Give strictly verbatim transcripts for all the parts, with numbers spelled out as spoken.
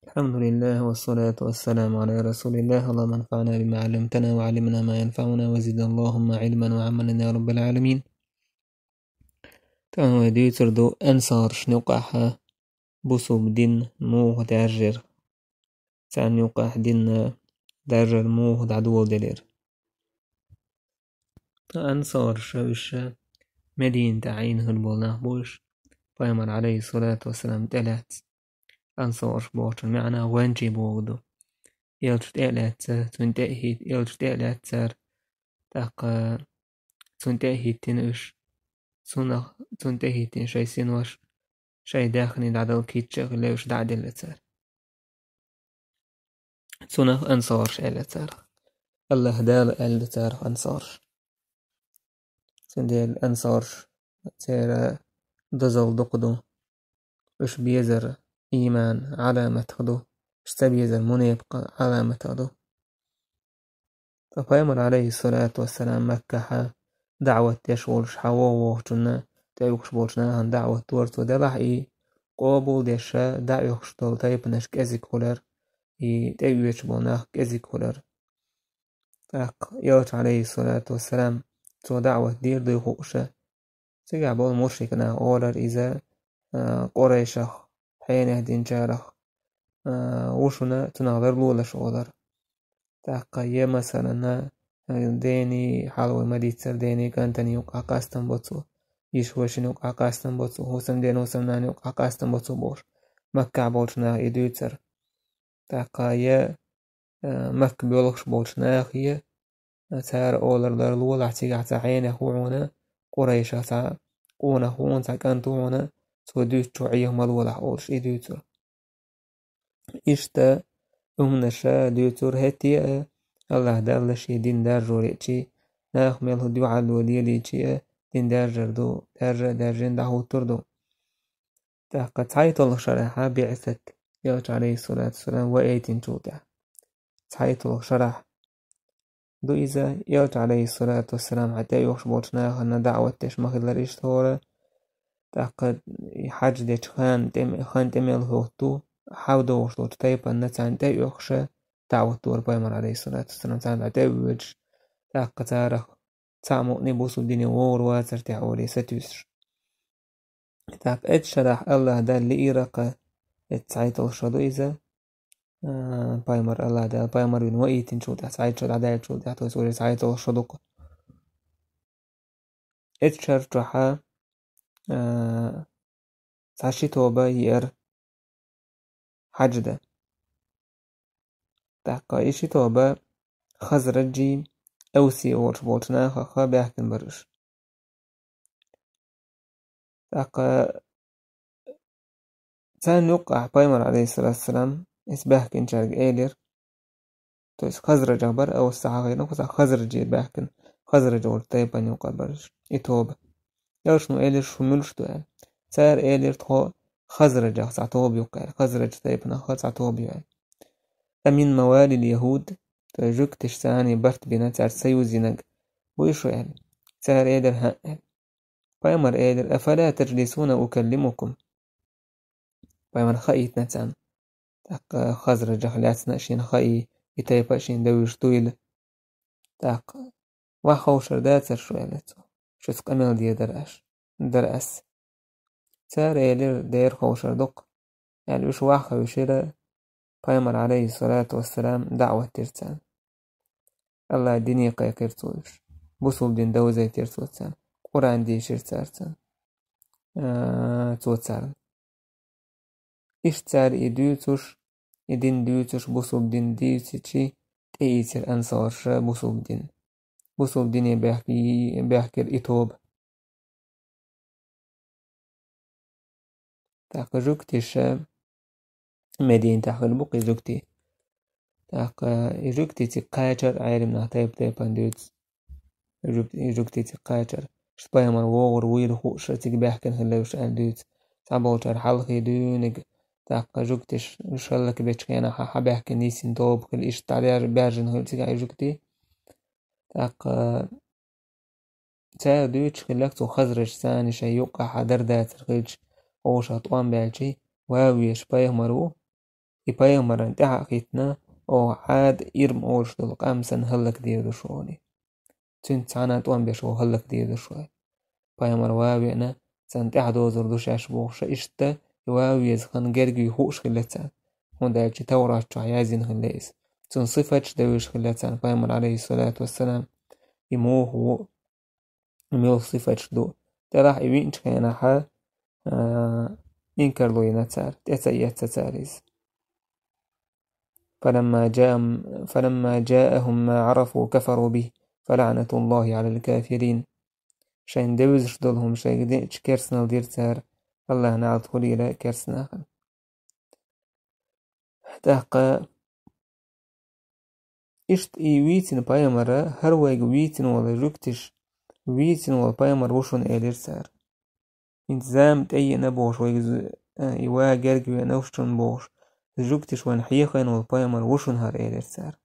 الحمد لله والصلاة والسلام على رسول الله. اللهم انفعنا بما علمتنا وعلمنا ما ينفعنا وزد اللهم علما وعملا يا رب العالمين. Тахана вай дуьйцур ду ансаршна юкъахь бусулба дин муха даьржира. Царна юкъахь дин даьржар муха дӀадоладелира. Ансарш уьш Мединатехь Ӏийна хир болу нах бу уьш, пайхамар, алейхиссалату вассалам, тӀелаьцна. Ансарш бохучун маьӀна гӀоьнчий боху ду. Элча тӀе а лаьцна, цунна тӀе а хӀитта, элча тӀе а лаьцна цара, тӀаккха цунна тӀе а хӀиттина уьш, цунах, цунна тӀе а хӀиттина шайн синош, шайн даьхни дӀадала кийча а хилла уьш дӀа а делла цара. Цунах ансарш аьлла царах. АллахӀ Дала аьлла царах ансарш. Цундела ансарш, церан дозалла дукха ду. Уьш безар ийман Ӏаламатах ду. Уьш ца безар мунепакъ Ӏаламатах ду. Ткъа пайхамар, алейхиссалату вассалам, Маккахьа даӀват деш волуш, хьан вогӀу вогӀучунна тӀеоьхуш болчу нахана даӀват дора цо делахь, и къобал деш дӀаоьхуш долу тайпанаш кӀезиг хуьлура, и тӀеоьцуш болу нах кӀезиг хуьлура. ТӀаккха элча, алейхиссалату вассалам, цо даӀват дийр дуй хууша, цигахь болу мушрик нах олар иза, а, къурайшах, хьенех динчарах, а, ву шуна цунах ларлолаш олар. ТӀаккха я, масалана, а, дений хьалавой ма дийццара, дений кӀантана юкъахь къастам бо цо, йиша вешина юкъахь къастам бо цо, хӀусамдена, хӀусамнана юкъахь къастам бо цо бохуш, Маккахь болчу наха и дуьйцура. ТӀаккха я, а, Макка боьлхуш болчу нахе, цара олар ларлолахь, цигахь цхьа хьенех ву хьуна, къурайшах цхьа къонах ву хьуна, цхьа кӀант ву хьуна, цо дуьйцучух Ӏеха ма лолахь олуш и дуьйцура. Иштта хӀуманаш дуьйцура хӀетте а, АллахӀ Далла шен дин даржор еъчий, наха мел хӀу дуьхьал лелийчий а, дин даьржар ду, даьржа а даьржина дӀахӀуттур ду. ТӀаккха цхьайтталгӀа шарахь биъсат, элча, алейхиссалату вассалам, ваийтинчул тӀаьхьа. ЦхьайтталгӀа шарахь ду иза, элча, алейхиссалату вассалам, хьан тӀеоьхуш болчу нахана даӀват деш ма хиллара иштта хӀора. ТӀаккха и хьаьж дечу хан тӀем-, хан тӀе мел хӀутту, хьан догӀуш долчу тайпанна царна тӀеоьхуша даӀват дора пайхамар, алейхиссалату вассалам, царна тӀе а воьдуш, тӀаккха царах цхьаъ мукъане бусулба дине вогӀур вацара техьа олий сатуьйсуш. ТӀаккха эцу шарахь АллахӀ Далла лиира кха, эцу цхьайтталгӀа шо ду иза, а, пайхамар, АллахӀ Дала пайхамар вина ваийтинчул тӀаьхьа, цхьайтта шо дӀадаьллачул тӀаьхьа, то есть уже цхьайтталгӀа шо ду кха. Эцу шар чохьа, а, цхьа ши тоба еара хьаьж дан. ТӀаккха и ши тоба Хазраджий, Авси олуш болчу нахах баьхкина бара уьш. ТӀаккха царна юккъехь пайхамар, алейхиссалату вассалам, иза баьхкинчаьрга элира, то есть Хазраджах бара, Авс ца хьахийна, кхузахь Хазраджий баьхкина, Хазрадж олучу тайпана юккъехь бара уьш, и тоба. Элчано элира, шу муьлш ду аьлла. Цара элира, тхо Хазраджах цхьа тоба ю кха аьлла, Хазрадж тайпанах цхьа тоба ю аьлла. Амин мавалил яхӀуд, то есть жуьгташа царний барт бина, цаьрца союз йинарг буй шу аьлла. Цара элира, хӀаъ аьлла. Пайхамар элира, афала таджлисуна укаллимукум. Пайхамар хаийтина царна. ТӀаккха Хазраджах лаьцна а шена хаий, и тайпа а шена девзаш дуйла. ТӀаккха ваха ховшар дацара шу аьлла цо. Шуьца къамел дийр дара аш, дара ас. Цара элира, дера ховшар ду кха аьлла, уьш ваха хевшира, пайхамар, алейхиссалату вассалам, даӀват дира царна. АллахӀ дине кхайкхира цо уьш. Бусулба дин довзийтира цо царна. Къуръан дийшира цара царна. А, цо царна. Иштта цара и дуьйцуш, и дин дуьйцуш, бусулба дин дийцичи, тӀеийцира ансарша бусулба дин. Бусулба дине баьхки-, баьхкира и тоба. ТӀаккха жуьгтиша Мединатехь хилла бу кхин жуьгти. ТӀаккха и жуьгти цига кхачара, Ӏелам нах тайп-тайпана дуьйцу. И жуьг-, и жуьгти цига кхачара. Шуьца пайхамар вогӀур вуйла хууша, цига баьхкина хилла уьш аьлла дуьйцу. Цхьаболчара хьалхе дуьйниг, тӀаккха жуьгтиш уьш хӀаллакбечу хенахь хьан баьхкина йисина тоба хилла, иштта дӀабаьржина хилла цигахь и жуьгти. ТӀаккха цара дуьйцуш хилларг, цу Хазраджца шайн юккъехь дар дацар хилча, хӀокху тӀом баьлчий, ван везаш пайхамар ву, и пайхамарна тӀаьхьа а хӀиттина, оха Ӏад, Ирм олуш долу къам санна хӀаллакдийр ду шуна. Цуьнца цхьаьна тӀом беш ву хӀаллакдийр ду шуна. Пайхамар ван а веана, царна тӀаьхьа дозур ду шаьш бохуш, иштта и ван а веза хан герга вуй хууш хилла царна. ХӀунда аьлча Таврат чохь яздина хилла иза. Цунна сифаташ девзаш хилла царна пайхамар, алейхиссалату вассалам, и муха ву, и муьлха сифаташ ду. ТӀаккха и виъначу хенахь, а, инкарло йина цара, тӀе ца эцна цара иза. فلما جاءهم، فلما جاءهم ما عرفوا كفروا به، فلعنة الله على الكافرين. Шайна девзаш долу хӀума шайга деъча керстанал дира цара, Аллахьан наӀалт хуьлийла керстанахана. ТӀаккха иштта и вийцина пайхамара, хӀара вайга вийцина волу жуьгтиш, вийцина волу пайхамар ву шуна элира цара. ХӀинца зама тӀееана бохуш вайга, э, и ван герга веана ву шуна бохуш, жуьгтиш вайна хьехийна волу пайхамар ву шуна хӀара элира цара.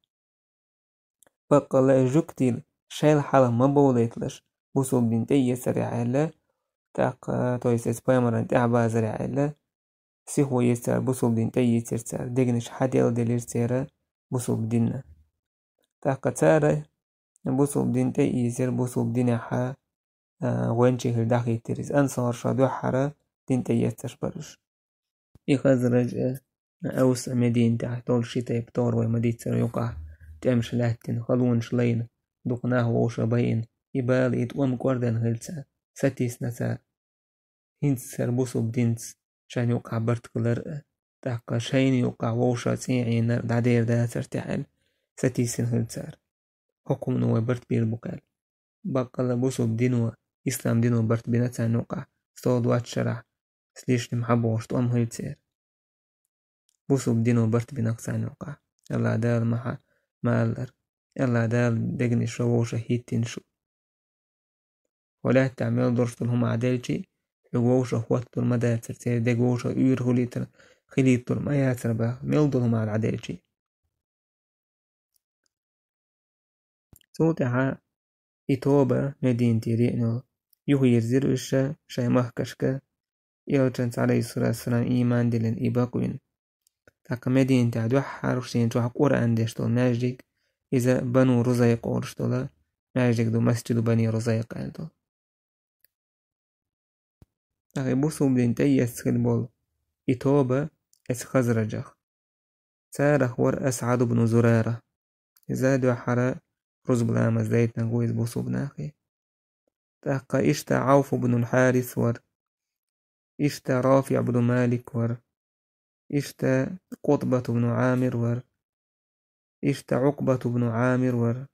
Баккъалла и жуьгтий шайла хьалха ма бовлийталаш, бусулба дин тӀеэцарехь аьлла, тӀаккха, то есть, эцу пайхамаран тӀаьхьа базарехь аьлла, сихо йира цара, бусулба дин тӀеийцира цара, дегнаш хьаделла делира церан бусулба динна. ТӀаккха цара бусулба дин тӀеийцира, бусулба динехь, а, гӀоьнчий хир дӀахӀиттира иза. Ансарша дуьххьара дин тӀеэцнарш бара уьш. И Хазраж а, Аус а Мединатехь долуш ши тайпа товр вай ма-дийццара юкъахь, тӀемаш лаьттина, халонаш лайна, дукха нах вовшах байина, и бала, и тӀом кӀордана хилла цара, сатийсина цара. ХӀинца цара бусулба динца шайна юкъахь барт хилар а, тӀаккха шайна юкъахь вовшах цӀий Ӏийнар а дӀадер дацара техь аьлла, сатийсина хилла цара. ХӀокхунна вай барт бийр бу кхел. Баккъалла бусулба дино, ислам дино барт бина царна юкъахь, сто двадцать шарахь, с лишним хьан бохуш тӀом хилла церан. Бусулба дино барт бина царна юкъахь. Алла Дала ма хьа-, ма аллара. Алла Дала дегнаш вовшах хӀиттийна шу. Хьо лаьттахь мел долуш долу хӀума Ӏаделчи, хьоьга вовшах хӀотталур ма дацара, церан дег вовшах уьйр хилийтар, хилийталур ма яцара баха, мел долу хӀума Ӏаделчи. Цул тӀаьхьа и тоба Мединате еана йолу, юхайирзира уьш шайн махкашка, элчанца, алейхиссалату вассалам, ийман диллина и бакъвина. ТӀаккха Мединатехь дуьххьара шена чохь Къуръан деш долу маьждиг, иза Бану Рузайкъа олуш долу маьждиг ду, Масджиду Бани Рузайкъа аьлла долу. ТӀаккха и бусулба дин тӀеэцна хилла болу и тоба эцу Хазраджах. Царах вара Асъад ибн Зурара. Иза дуьххьара рузба ламаз дайтинарг ву иза бусулба нахе. ТӀаккха иштта Ӏауф ибн аль-Хьарис вара. Иштта Рафи ибн Малик вара. Иштта Къутбат ибн Ӏамир вара. Иштта Ӏукъбат ибн Ӏамир вара.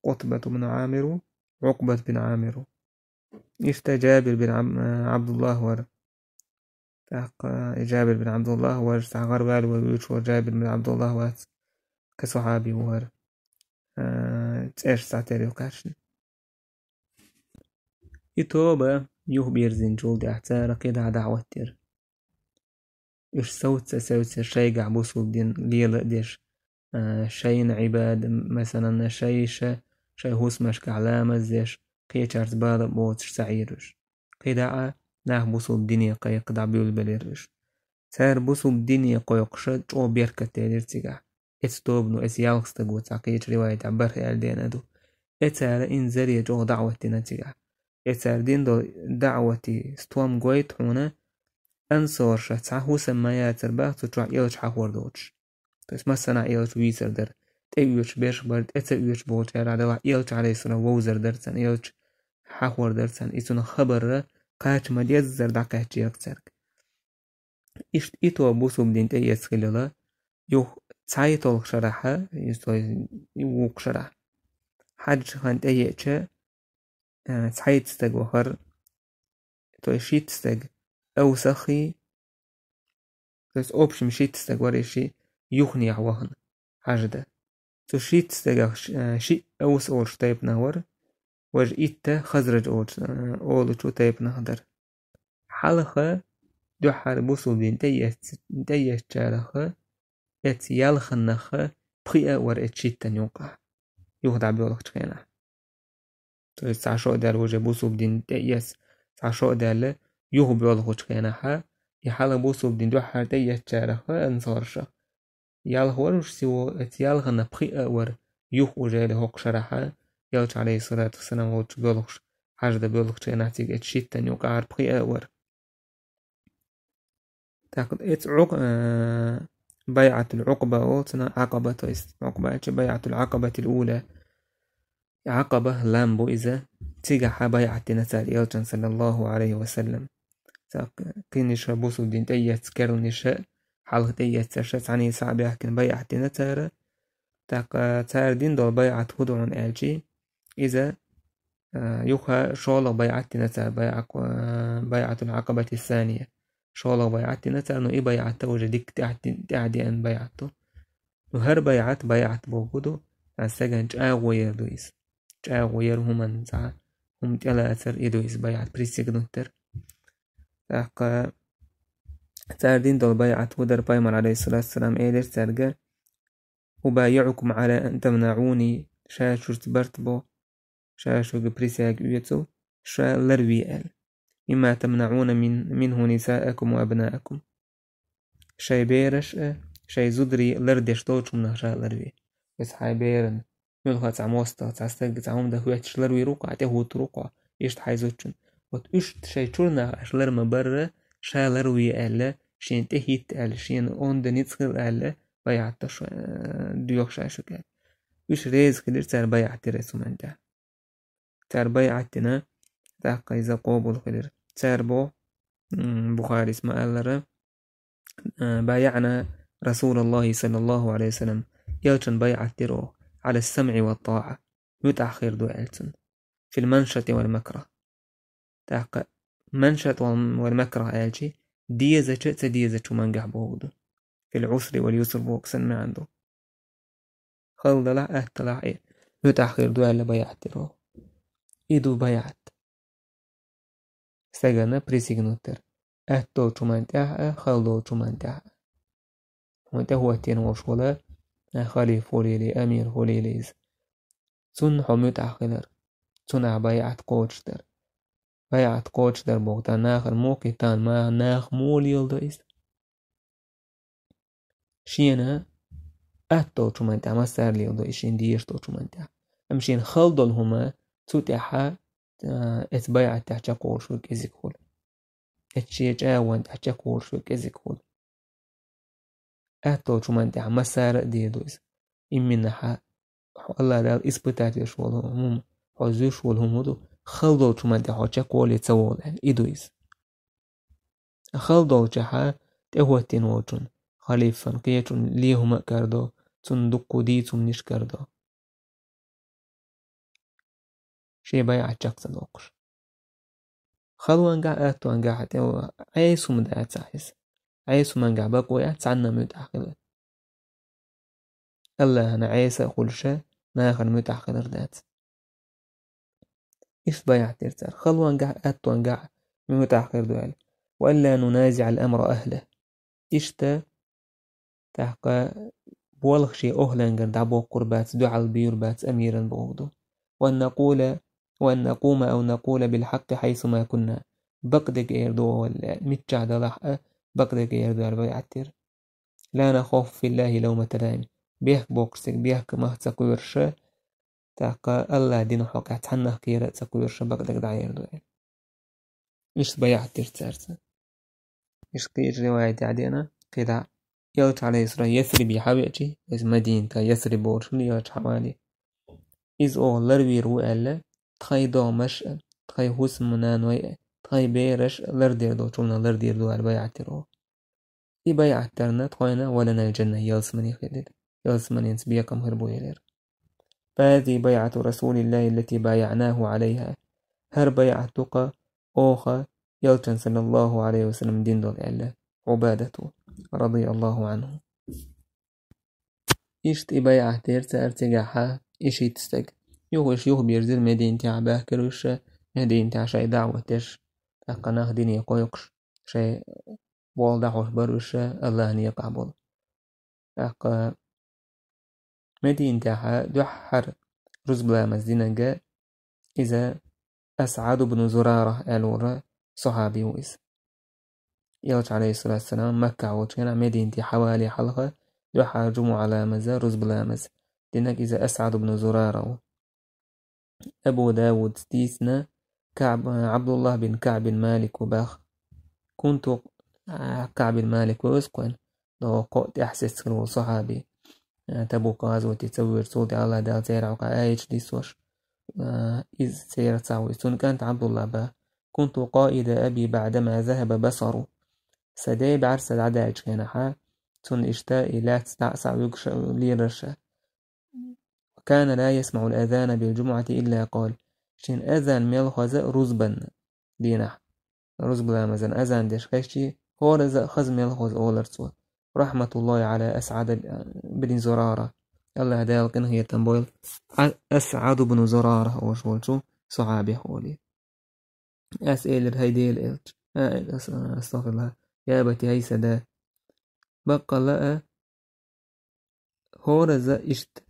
Къутбат ибн Ӏамиру, Ӏукъбат бин Ӏамиру. Иштта Джабир бин Ӏаб-, Ӏабдуллах вара. ТӀаккха и Джабир бин Ӏабдуллах вара, цхьа гӀарваьлла вара, вуьйцуш вара Джабир бин Ӏабдуллах вац, кхин сахьаби вара. А, цӀераш цхьатерра ю кхаьчна. И тоба юхабирзинчул тӀаьхьа цара кхидӀа дӀахӀоттира. Уьш совца-совца шайгахь бусулба дин лела а деш, а, шайна Ӏибада, масалан, шайша, шайн хӀусамашкахь ламаз деш, кхечаьрца бала а боцуш ца Ӏийра уьш. КхидӀа а нах бусулба дине кхайкха дӀабуьйлабелира уьш. Цара бусулба дине кхойкхуша чӀогӀа беркат делира цигахь. Эцу тобано, эцу ялх стага цхьа кхечу ривайтехь бархӀ аьлла деана ду. Эцара инзаре чӀогӀа даӀват дина цигахь. Эцара дина долу даӀвати стом гойту хьуна, ансорша цхьа хӀусам ма яцара бах цу чохь элча хьахор доцуш. То есть массанхьа элча вийцар дара. ТӀеоьцуш берш бара, тӀе ца оьцуш болчара а давахь элча, алейхиссалам, вовзар дара царна, элча хьахор дара царна. И цунах хабарра кхача ма-деззара дӀакхаьччера цаьрга. Иштта и тоба бусулба дин тӀеэцна хилла, юха цхьайтталгӀа шарахь, иза, то есть, вукху шарахь. Хьаьжа хан тӀееача, а, цхьайтта стаг вахара, то есть шийтта стаг Аусаххий, то есть общем шийтта стаг вара и ши юханехьа вахана хьаьжа дан. Цу шийтта стагах ш-, а, шиъ Аус олуш тайпанах вара, важа итт Хазраж олуш, а, олучу тайпанах дара. Хьалха дуьххьара бусулба дин тӀеэц-, тӀеэцначарах, эцу ялханнах пхиъ а вара эцу шиттан юкъахь, юха дӀабоьлхучу хенахь. То есть цхьа шо а даьлла уже бусулба дин тӀеэцна, цхьа шо а даьлла юха боьлхучу хенахь, И хьалха бусулба дин дуьххьара тӀеэцначарах ансарашах. Ялх вар уж всего, эцу ялханна пхиъ а вар юха уже хӀокху шарахь, Элча, алейхиссалату вассалам, волчу болхуш, хьажда боьлхучу хенахь цига эцу шиттан юкъара пхиъ а вар. Так, эцу Ӏукъ-, э, байӀатул Ӏукъба олу цунах, Ӏакъаба, то есть Ӏукъба аьлча байӀатул Ӏакъабатил ула. Ӏакъаба лам бу иза, цигахь байӀат дина цара Элчан, саллаллаху алейхи ва саллям. Так, кхиниша бусулба дин тӀеэцна керланиша, хьалха тӀеэцнарша, цхьаьна схьа а баьхкина байӀат дина цара. Так, цара дина долу байӀат хӀун ду хьуна аьлча, иза А, юха шолгӀа байӀат дина цара, байӀа-, а, байӀатул Ӏакъабати ссания. ШолгӀа байӀат дина цара, но и байӀат уже дикка тӀаьхьа ди-, тӀаьхьа деана байӀат ду. Но хӀара байӀат, байӀат бохург ду, а, стеган чӀагӀо яр ду иза. ЧӀагӀо яр хӀуманна цхьа, хӀума тӀелацар и ду иза байӀат, присягнуть дар. ТӀаккха цара дина долу байӀат хӀун дара, пайхамар, алейхиссалату вассалам, элира цаьрга: «أبايعكم على أن تمنعوني», ша шуьца барт бо, ша шуьга присяга оьцу, ша ларве аьлла. «مما تمنعون من، منه نساءكم وأبناءكم». Шайн бераш а, шайн зударий а лардеш долчу хӀуманах ша ларве. Иза хьайн беран, муьлхха цхьа мостагӀа, цхьа стаг, цхьа хӀума дан хӀоьттуш ларвийр ву-кх хьо, тӀехӀуттур ву-кх хьо, иштта хьайн зудчун. Вот уьш шайн чуьрнах аш лар ма-барра, ша ларве аьлла, шена тӀехӀитта аьлла, шена онда ницкъ хила аьлла, байӀат до ша, э, доьху ша шуьга аьлла. Уьш реза хилира, цара байӀат дира оцу хӀуманна тӀехь. Цара байӀат дина, тӀаккха иза къобал хилира. Цара бо, м, Бухарис ма-аллара, э, «بايعنا رسول الله صلى الله عليه وسلم», Элчан байӀат дира оха, «على السمع والطاعة», муьтӀахь хир ду аьлла цунна, «في المنشط والمكره». ТӀаккха «منشط والمكره» аьлча, дезачу а, ца дезачу хӀумангахь бохург ду. «في العسر واليسر» бохург санна маьӀна ду. Хала далахь а, атта далахь а, и муьтӀахь хир ду аьлла байӀат дира оха. И ду байӀат. Стегана присягнуть дар. Атта долчу хӀуманна тӀехь а, хала долчу хӀуманна тӀехь а. Хьуна тӀехӀоттийна волуш волу, а, халифа хуьлийла, амир хуьлийла иза. Цунна хьо муьтӀахь хилар. Цунах байӀат кхочушдар. БайӀат кхочушдар бохург дан нахана муха кхетта, ма-, нах муха леладо иза? Шена атта долчу хӀуманна тӀехь массара а леладо иза, шена дезаш долчу хӀуманна тӀехь. Амма шена хала долу хӀума цу тӀехь, а, эцу байӀат тӀехь чекхволуш верг кӀезиг хуьлу. Эцу шен чӀагӀонна тӀехь чекхволуш верг кӀезиг хуьлу. Атта долчу хӀуманна тӀехь массара а дер ду иза. Именно хьан, хьо АллахӀ Дала испытать деш волу хӀума, хьо зуьйш волу хӀума ду, хала долчу хӀуманна тӀехь хьо чекхволий, ца волий аьлла, и ду иза. Хала долчохь тӀехӀоттийна волчун, халифан, кхечун ле хӀума а карадо, цунна дуккха дийца хӀуманаш карадо. Шен байӀат чекх ца доккхуш. Халонгахь, аттонгахь тӀе Ӏеса хӀума дац ахь иза. Ӏеса хӀумангахь бакъо яц цхьанна муьтӀахь хилар. АллахӀана Ӏеса а хуьлуш, нахана муьтӀахь хилар дац. Иштта байӀат дира цара. Халонгахь, аттонгахь муьтӀахь хир ду аьлла. «وألا ننازع الأمر أهله». Иштта, тӀаккха болх шен охӀлангара дӀабоккхур бац, дуьхьал буьйр бац амиран бохург ду. «وأن نقول، وأن نقوم أو نقول بالحق حيثما كنا». Бакъдерг эр ду валла, миччахь далахь а, бакъдерг эр ду аьлла байӀат дира. «لا نخاف في الله لومة لائم». Бехк боккхуш стаг бехк мах ца кхоьруш, тӀаккха АллахӀ дина хьокъехь цхьаннах кхера а ца кхоьруш, бакъдерг дӀаэр ду аьлла. Иштта байӀат дира цаьрца. Иштта кхечу риваятехь деана, кхидӀа Элча, алейхиссалам, Ясрибе хьавеачи, иза Мадинатехь Ясриб бохуш хилла Элча хьавале. Иза оха ларвийр ву аьлла, тхайн догӀмаш а, тхайн хӀусамнаной а, тхайн бераш а лардер долчунна лардийр ду аьлла байӀат дира оха. И байӀат дарна тхойна «ولنا الجنة», ялсамани хилира. Ялсаманинца бекхам хир бу элира. «فهذه بيعة رسول الله التي بايعناه عليها». ХӀара байӀат ду-кх оха Элчан, саллаллаху алейхи ва саллям, дина долу аьлла Ӏубадата, радияллаху анхӀу. Иштта и байӀат дира цара цигахь, и шийтта стаг. Юха уьш юхабирзира Мединатехь баьхкира уьш, Мединатехь шайн даӀват деш, тӀаккха нах дине кхойкхуш, шайн болх дӀахьош бара уьш АллахӀан некъахь болу. ТӀаккха Мединатехь дуьххьара рузба ламаз динарг иза АсӀад ибн Зурара аьлла волу сахьаби ву иза. Элча, алейхиссалату вассалам, Макка волчу хенахь Мединате хьавале хьалха, дуьххьара жумӀа ламаза, рузба ламаза динарг иза Асъад ибн Зурара ву. Абу Давуда дийцина, Каъб, Абдуллах бин Каъб бин Малик ву баха. Кунту, а, Каъб бин Малик ву иза кхойна, догӀу кхоъ тӀаьхьа сецна хир волу сахьаби. А, Табук гӀазоте ца вуьйр, цул тӀаьхьа Аллах Дала церан хьокъехь аяташ диссош, а, иза церан цхьа ву. Цуьнан кӀант Абдуллах баха. Кунту къаида аби баъдама захаба басару. Сан ден бӀаьрса дӀадаьллачу хенахьа, цунна иштта и лаьцна дӀа а схьа вуьгуш лелара ша. Ва кана ла ясмаъу ал-азана бил-жумуъати илла къала. Шен азан мел хоза рузбанна дийнахь. Рузба ламазан азан деш хезчий, хӀоразза а хаза мел хоза олар цо. Рахматуллахи ала Асъад бин Зурара. Аллах Дала къинхетам бойла, а, Асъад бин Зурара олуш волчу сахьабех олий. Ас элира, хӀай Дела элча. А, ас-, астагфируллах. Я абати, хӀай сан да. Баккъалла а, хӀоразза иштта,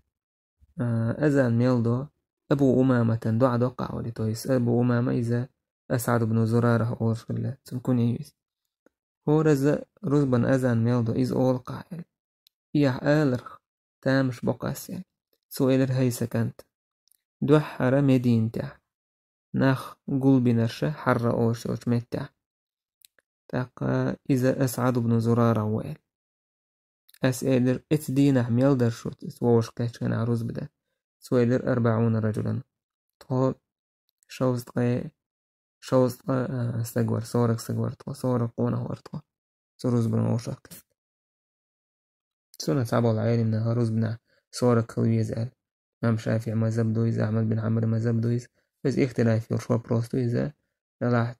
а, азан мел до, Абу Умаматан доӀа доккхахь олий, то есть Абу Умама иза Асъад ибн Зурарах олуш хилла, цуьнан куни ю иза. ХӀоразза рузбан азан мел до, иза олу-кх ахь аьлла. И ахь аларх, тамаш боккху ас аьлла. Цо элира, хӀай сан кӀант. Дуьххьара Мединатехь нах гулбинарш Хьарра олуш йолчу меттехь. ТӀаккха иза Асъад ибн Зурара ву аьлла. Ас элира, эцу дийнахь мел дара шуьца, иза вовшах кхеччу хенахь рузба дан. Цо элира, арбаъуна ражулан. Тхо шовзткъе, шовзткъа, а, стаг вара, сорок стаг вара тхо, сорок къонах вара тхо. Цу рузбан вовшах кхетта. Цунах цхьаболу Ӏелимнаха рузбанехь сорок хила веза аьлла. Имам ШафиӀи мазхаб ду иза, Ахьмад бин Хьанбали мазхаб ду иза. Иза ихтилаф йолуш вопрос ду иза. Делахь,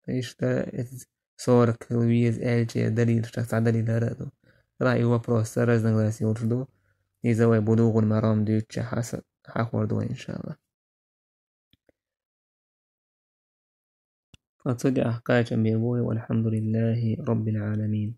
иштта, иза сорок хила веза аьллачеран далилашкахь цхьа далил хӀара а ду. Делахь, и вопрос ца разногласие йолуш ду. Иза вай Булугъул Марам дуьйцучехь хьаса-, хьахор ду вай, иншаллах. Ткъа цу тӀехь кхачам бийр бу вай, валхьамдулиллахи роббил Ӏаламин.